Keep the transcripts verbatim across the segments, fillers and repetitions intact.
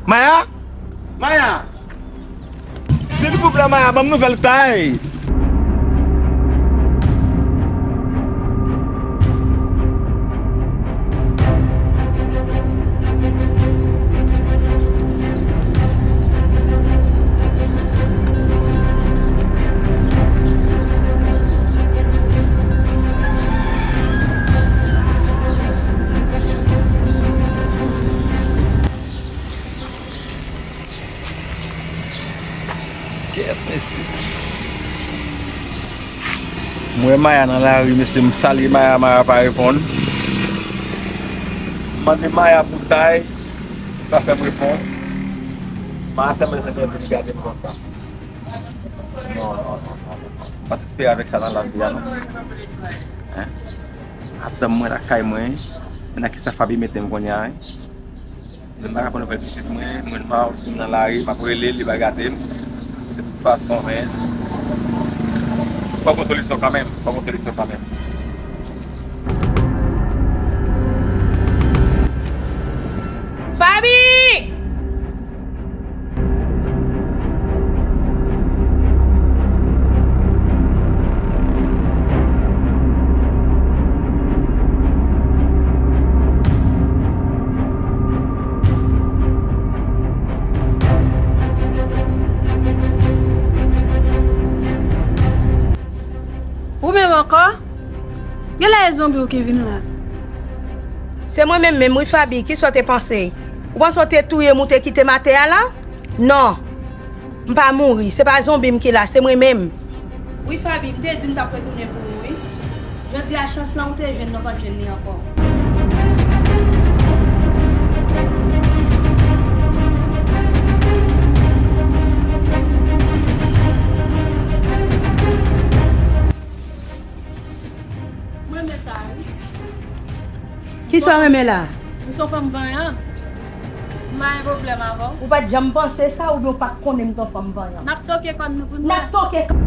Maya? Maya! Silvouplè, Maya, ban m nouvèl Tay. Kèt, mesye. M wè Maya nan lari, mesye, m salye Maya, Maya pa reponn. M mande Maya pou Tay, li pa fè m repons. Maya fè mwen santi vin gade m konsa. Non, non, non, non, non. M pa t espere avèk sa nan lavi a, non. Hein? Atann mwen lakay mwen, men nan kisa Faby mete m kounye a, hein? Mwen pa ka pran nouvèl pitit mwen, mwen pa wè si m nan lari, m ap rele l, li pa gade m. De tout fason, men, fòk gon solisyon kanmenm, fòk gon solisyon kanmenm. Faby! Ou menm ankò? Genlè e zonbi w ki vin la. Se mwen menm menm wi, Faby, kisa w te panse? Ou panse w te touye m, ou te kite m atè a la? Non. M pa mouri, se pa zonbi m ki la, se mwen menm. Wi, Faby, m te di m t ap retounen pou ou, wi. Jodi a, chans lan ou te jwenn nan, w p ap jwenn li ankò. M renmen sa, wi. Kisa w renmen la? M se yon fanm vanyan. M pa gen pwoblèm avè w. Ou pa t janm panse sa oubyen w pa t konnen m te yon fanm vanyan? N ap toke kòn nou pou n wè. N ap toke kòn.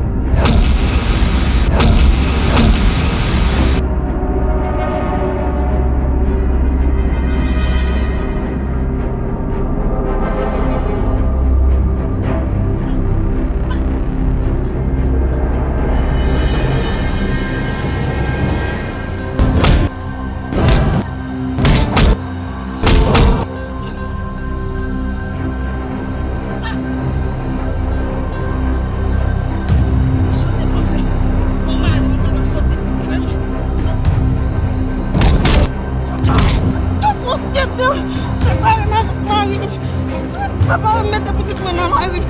Separe m avèk mari m. Separe m, mete pitit mwen nan lari.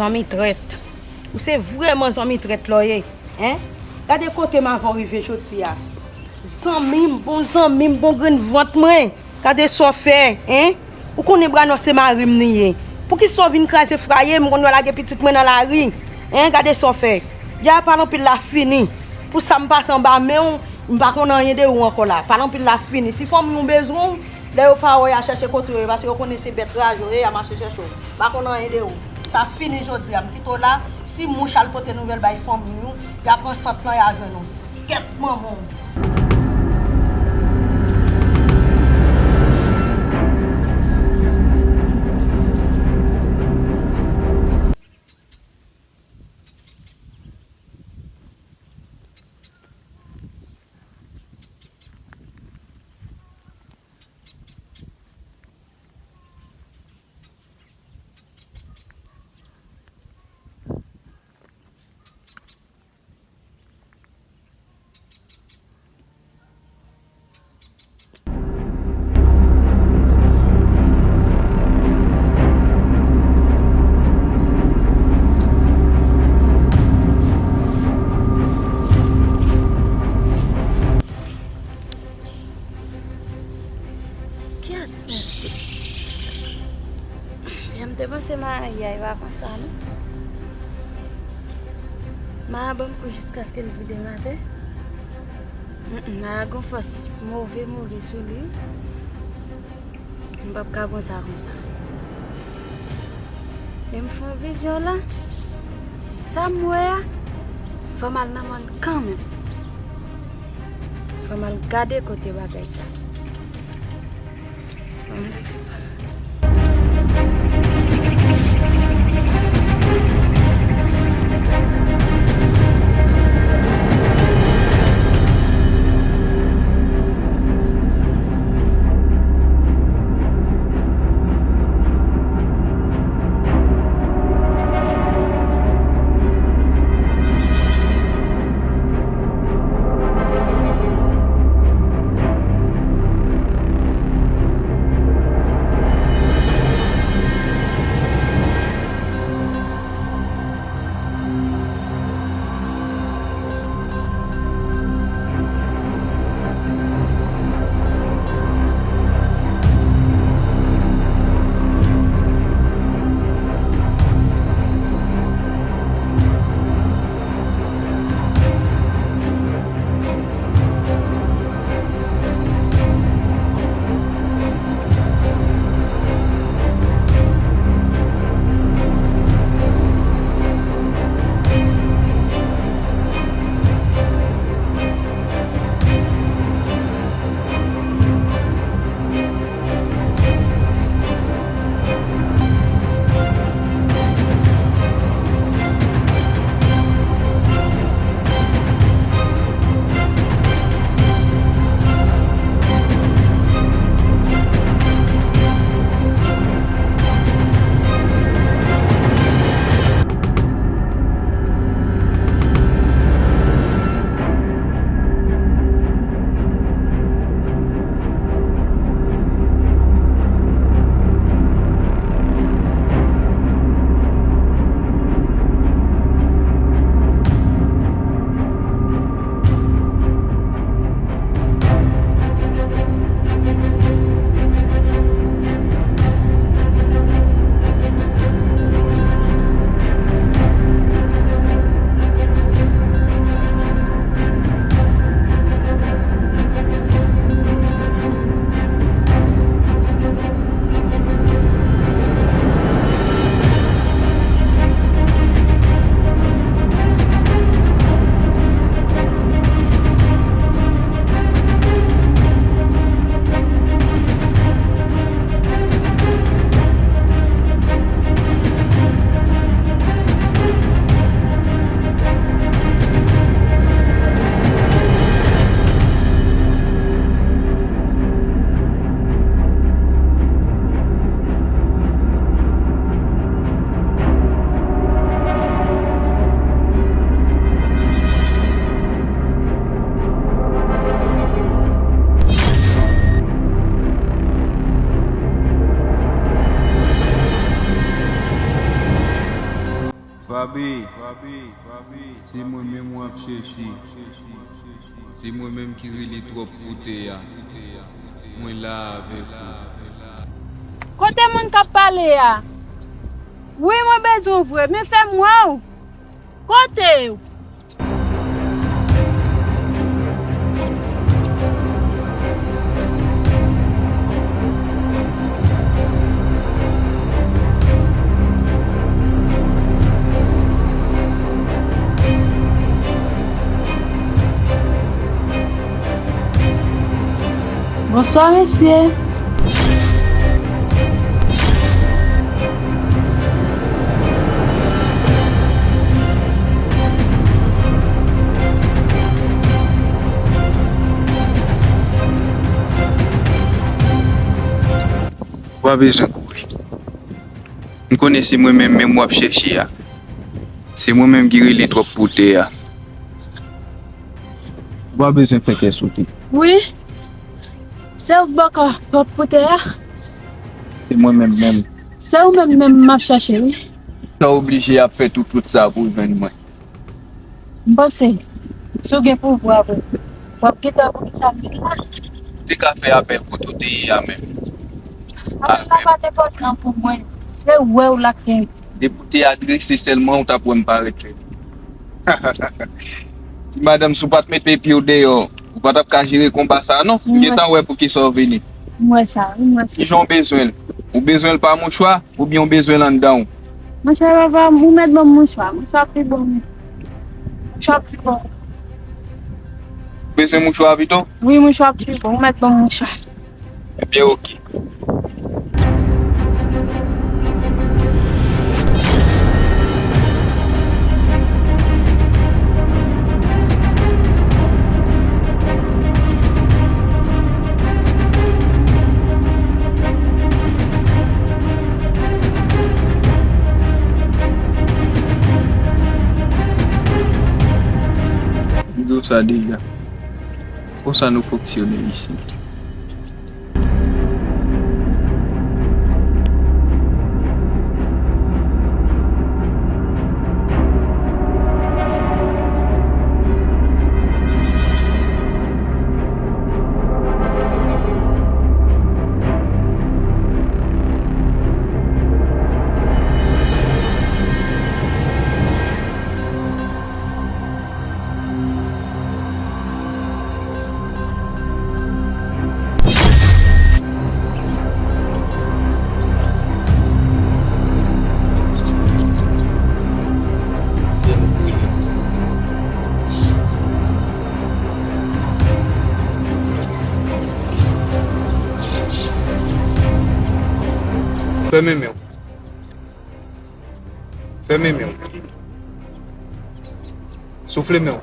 Zanmi trèt. Ou se vrèman zanmi trèt lè w ye, en? Gade kote m avè w rive jodi a. Zanmi m, bon zanmi m, bon grenn vant mwen. Gade sa w fè, en? Ou konnen Branò se mari m li ye. Poukisa w vin kraze fraye m, m konn wè lage pitit mwen nan lari? En, gade sa w fè. Djè a pale anpil la fini. Pou sa m pase anba men w, m pa konn anyen de ou ankò la. Pale anpil la fini. Si fanmi w bezwen w, lè yo pa wè y a chèche kote w ye, paske yo konnen se bèt raje w ye, y a mache chèche w. M pa konn anyen de ou. Sa fini jodi a, m kite w la. Si mouch al pote nouvèl bay fanmi w, y a pran sant lan, y a jwenn ou. Kèt manman w. Kèt, mesye. Jan m te panse Maya e pa konsa, non. Maya ban m kou jiskaske l vide m atè. Mm, mm, Maya gon fòs move, move sou li. M p ap ka pran sa konsa. E m fè yon vizyon la. Sa m wè a, fò m al nan mòn kanmenm. Fò m al gade kote bagay sa. Fò m Se mwen menm w ap chèche. Se mwen menm ki rele twòp pou tè a. Mwen la avèk ou. Kote moun k ap pale a? Wi, mwen bezwen w vre, men fè m wè w. Kote w? Bonswa, mesye. Ou pa bezwen kouri. M konnen se mwen menm, menm w ap chèche a. Se mwen menm ki rele twòp pou tè a. Ou pa bezwen fè kè sote. Wi. Se ou k bòkò twòp pou tè a? Se mwen menm menm. Se ou menm menm m ap chèche, wi. Sa w oblije ap fè tout wout sa pou w jwenn mwen. M panse, si w gen pouvwa vre, w ap gentan wè poukisa m vin la. Ou te ka fè apèl kote w te ye a menm. Apèl la pa t enpòtan pou mwen. Se wè w la k gen. Depi w te adrese sèlman, ou t ap wè m parèt. Ti madanm, si w pa t mete pye w deyò, ou pa t ap ka jere konba sa a, non. M gentan wè poukisa w vini. M wè sa, wi, m wè sa. Kijan w bezwen l? Ou bezwen l pa mouchwa? Oubyen w bezwen l anndan w? Monchè papa, ou mèt ban m mouchwa. Mouchwa pi bon. Mouchwa pi bon. Ou bezwen mouchwa pito? Wi, mouchwa pi bon. Ou mèt ban m mouchwa. Ebyen, oke. M di w sa deja. Konsa nou fonksyone isit. Fèmen men w. Fèmen men w. Soufle men w.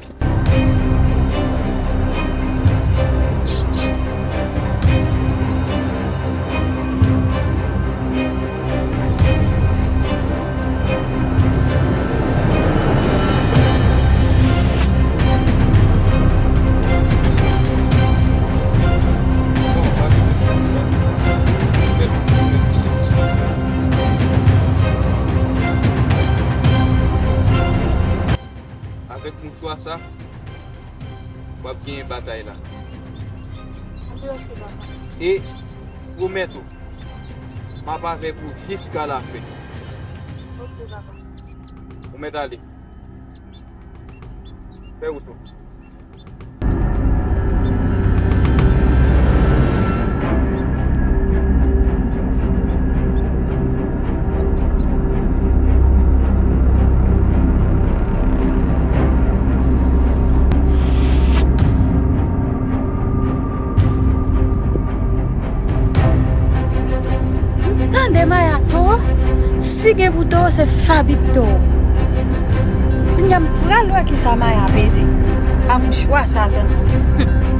Avèk mouchwa sa, w ap genyen batay la. E pwomèt ou, m ap avèk ou jiska lafen. Ou mèt ale. Fè wout ou. Tande Maya, towo, si gen pou towo, se Faby k towo. Kounye a m pral wè kisa Maya peze. A mouchwa sa, zanmi. Hmm.